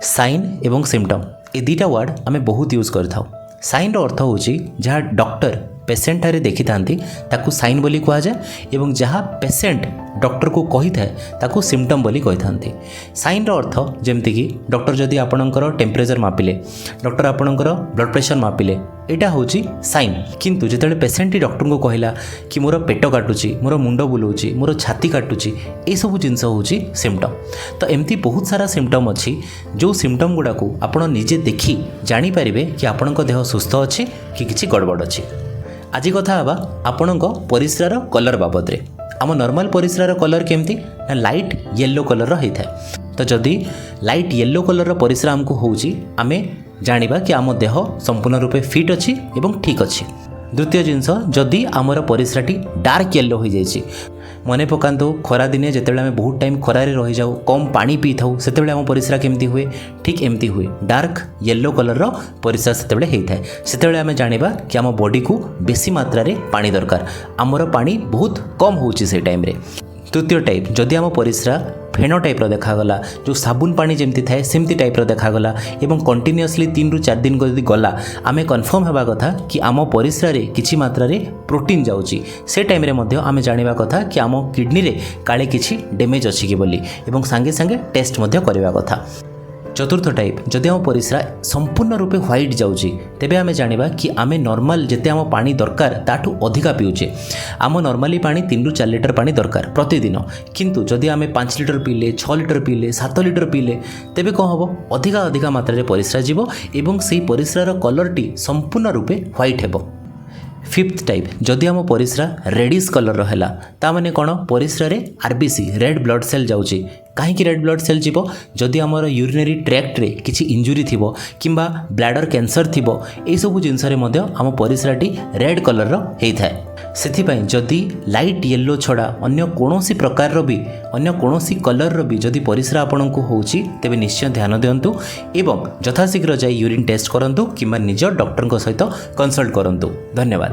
Sign ଏବଂ symptom, ଏ ଦୁଇଟା ward ଆମେ ବହୁତ ୟୁଜ୍ କରିଥାଉ। ସାଇନ୍ର ଅର୍ଥ ହେଉଛି, ଯାହା ଡକ୍ଟର ପେସେଣ୍ଟ ଠାରେ ଦେଖିଥାନ୍ତି ତାକୁ ସାଇନ୍ ବୋଲି କୁହାଯାଏ ଏବଂ ଯାହା ପେସେଣ୍ଟ ଡକ୍ଟରକୁ କହିଥାଏ ତାକୁ ସିମ୍ପଟମ୍ ବୋଲି କହିଥାନ୍ତି। ସାଇନ୍ର ଅର୍ଥ ଯେମିତିକି ଡକ୍ଟର ଯଦି ଆପଣଙ୍କର ଟେମ୍ପରେଚର୍ ମାପିଲେ, ଡକ୍ଟର ଆପଣଙ୍କର ବ୍ଲଡ଼ ପ୍ରେସର ମାପିଲେ, ଏଇଟା ହେଉଛି ସାଇନ୍। କିନ୍ତୁ ଯେତେବେଳେ ପେସେଣ୍ଟଟି ଡକ୍ଟରଙ୍କୁ କହିଲା କି ମୋର ପେଟ କାଟୁଛି, ମୋର ମୁଣ୍ଡ ବୁଲଉଛି, ମୋର ଛାତି କାଟୁଛି, ଏସବୁ ଜିନିଷ ହେଉଛି ସିମ୍ପଟମ୍। ତ ଏମିତି ବହୁତ ସାରା ସିମ୍ପଟମ୍ ଅଛି, ଯେଉଁ ସିମ୍ପଟମ୍ ଗୁଡ଼ାକୁ ଆପଣ ନିଜେ ଦେଖି ଜାଣିପାରିବେ କି ଆପଣଙ୍କ ଦେହ ସୁସ୍ଥ ଅଛି କି କିଛି ଗଡ଼ବଡ଼ ଅଛି। ଆଜି କଥା ହେବା ଆପଣଙ୍କ ପରିସ୍ରାର କଲର୍ ବାବଦରେ। ଆମ ନର୍ମାଲ ପରିସ୍ରାର କଲର୍ କେମିତି ନା ଲାଇଟ୍ ୟେଲୋ କଲର୍ର ହେଇଥାଏ। ତ ଯଦି ଲାଇଟ୍ ୟେଲୋ କଲର୍ର ପରିସ୍ରା ଆମକୁ ହେଉଛି, ଆମେ ଜାଣିବା କି ଆମ ଦେହ ସମ୍ପୂର୍ଣ୍ଣ ରୂପେ ଫିଟ୍ ଅଛି ଏବଂ ଠିକ୍ ଅଛି। ଦ୍ୱିତୀୟ ଜିନିଷ, ଯଦି ଆମର ପରିସ୍ରାଟି ଡାର୍କ ୟେଲୋ ହୋଇଯାଇଛି। ମନେ ପକାନ୍ତୁ, ଖରାଦିନେ ଯେତେବେଳେ ଆମେ ବହୁତ ଟାଇମ୍ ଖରାରେ ରହିଯାଉ, କମ୍ ପାଣି ପିଇଥାଉ, ସେତେବେଳେ ଆମ ପରିସ୍ରା କେମିତି ହୁଏ? ଠିକ୍ ଏମିତି ହୁଏ। ଡାର୍କ ୟେଲୋ କଲର୍ର ପରିସ୍ରା ସେତେବେଳେ ହେଇଥାଏ। ସେତେବେଳେ ଆମେ ଜାଣିବା କି ଆମ ବଡ଼ିକୁ ବେଶୀ ମାତ୍ରାରେ ପାଣି ଦରକାର, ଆମର ପାଣି ବହୁତ କମ୍ ହେଉଛି ସେଇ ଟାଇମ୍ରେ। ତୃତୀୟ ଟାଇପ୍, ଯଦି ଆମ ପରିସ୍ରା ଫେଣ ଟାଇପ୍ର ଦେଖାଗଲା, ଯେଉଁ ସାବୁନ ପାଣି ଯେମିତି ଥାଏ ସେମିତି ଟାଇପ୍ର ଦେଖାଗଲା ଏବଂ କଣ୍ଟିନ୍ୟୁଅସଲି 3ରୁ 4 ଦିନ ଯଦି ଗଲା, ଆମେ କନଫର୍ମ ହେବା କଥା କି ଆମ ପରିସ୍ରାରେ କିଛି ମାତ୍ରାରେ ପ୍ରୋଟିନ୍ ଯାଉଛି। ସେ ଟାଇମ୍ରେ ମଧ୍ୟ ଆମେ ଜାଣିବା କଥା କି ଆମ କିଡ଼ନୀରେ କାଳେ କିଛି ଡ୍ୟାମେଜ୍ ଅଛି କି ବୋଲି ଏବଂ ସାଙ୍ଗେ ସାଙ୍ଗେ ଟେଷ୍ଟ ମଧ୍ୟ କରିବା କଥା। ଚତୁର୍ଥ ଟାଇପ୍, ଯଦି ଆମ ପରିସ୍ରା ସମ୍ପୂର୍ଣ୍ଣ ରୂପେ ହ୍ୱାଇଟ୍ ଯାଉଛି, ତେବେ ଆମେ ଜାଣିବା କି ଆମେ ନର୍ମାଲ ଯେତେ ଆମ ପାଣି ଦରକାର ତାଠୁ ଅଧିକା ପିଉଛେ। ଆମ ନର୍ମାଲି ପାଣି 3ରୁ 4 ଲିଟର ପାଣି ଦରକାର ପ୍ରତିଦିନ। କିନ୍ତୁ ଯଦି ଆମେ 5 ଲିଟର ପିଇଲେ, 6 ଲିଟର ପିଇଲେ, 7 ଲିଟର ପିଇଲେ, ତେବେ କ'ଣ ହେବ? ଅଧିକା ଅଧିକା ମାତ୍ରାରେ ପରିସ୍ରା ଯିବ ଏବଂ ସେଇ ପରିସ୍ରାର କଲର୍ଟି ସମ୍ପୂର୍ଣ୍ଣ ରୂପେ ହ୍ୱାଇଟ୍ ହେବ। ଫିଫ୍ଥ ଟାଇପ୍, ଯଦି ଆମ ପରିସ୍ରା ରେଡ଼ିସ୍ କଲର୍ର ହେଲା, ତା ମାନେ କ'ଣ? ପରିସ୍ରାରେ ଆର୍ବିସି, ରେଡ୍ ବ୍ଲଡ଼ ସେଲ୍ ଯାଉଛି। କାହିଁକି ରେଡ୍ ବ୍ଲଡ଼ ସେଲ୍ ଯିବ? ଯଦି ଆମର ୟୁରିନାରୀ ଟ୍ରାକ୍ଟରେ କିଛି ଇଞ୍ଜୁରି ଥିବ କିମ୍ବା ବ୍ଲାଡର କ୍ୟାନ୍ସର ଥିବ, ଏଇସବୁ ଜିନିଷରେ ମଧ୍ୟ ଆମ ପରିସ୍ରାଟି ରେଡ୍ କଲର୍ର ହେଇଥାଏ। ସେଥିପାଇଁ ଯଦି ଲାଇଟ୍ ୟେଲୋ ଛଡ଼ା ଅନ୍ୟ କୌଣସି ପ୍ରକାରର ବି, ଅନ୍ୟ କୌଣସି କଲର୍ର ବି ଯଦି ପରିସ୍ରା ଆପଣଙ୍କୁ ହେଉଛି, ତେବେ ନିଶ୍ଚୟ ଧ୍ୟାନ ଦିଅନ୍ତୁ ଏବଂ ଯଥାଶୀଘ୍ର ଯାଇ ୟୁରିନ୍ ଟେଷ୍ଟ କରନ୍ତୁ କିମ୍ବା ନିଜ ଡକ୍ଟରଙ୍କ ସହିତ କନସଲ୍ଟ କରନ୍ତୁ। ଧନ୍ୟବାଦ।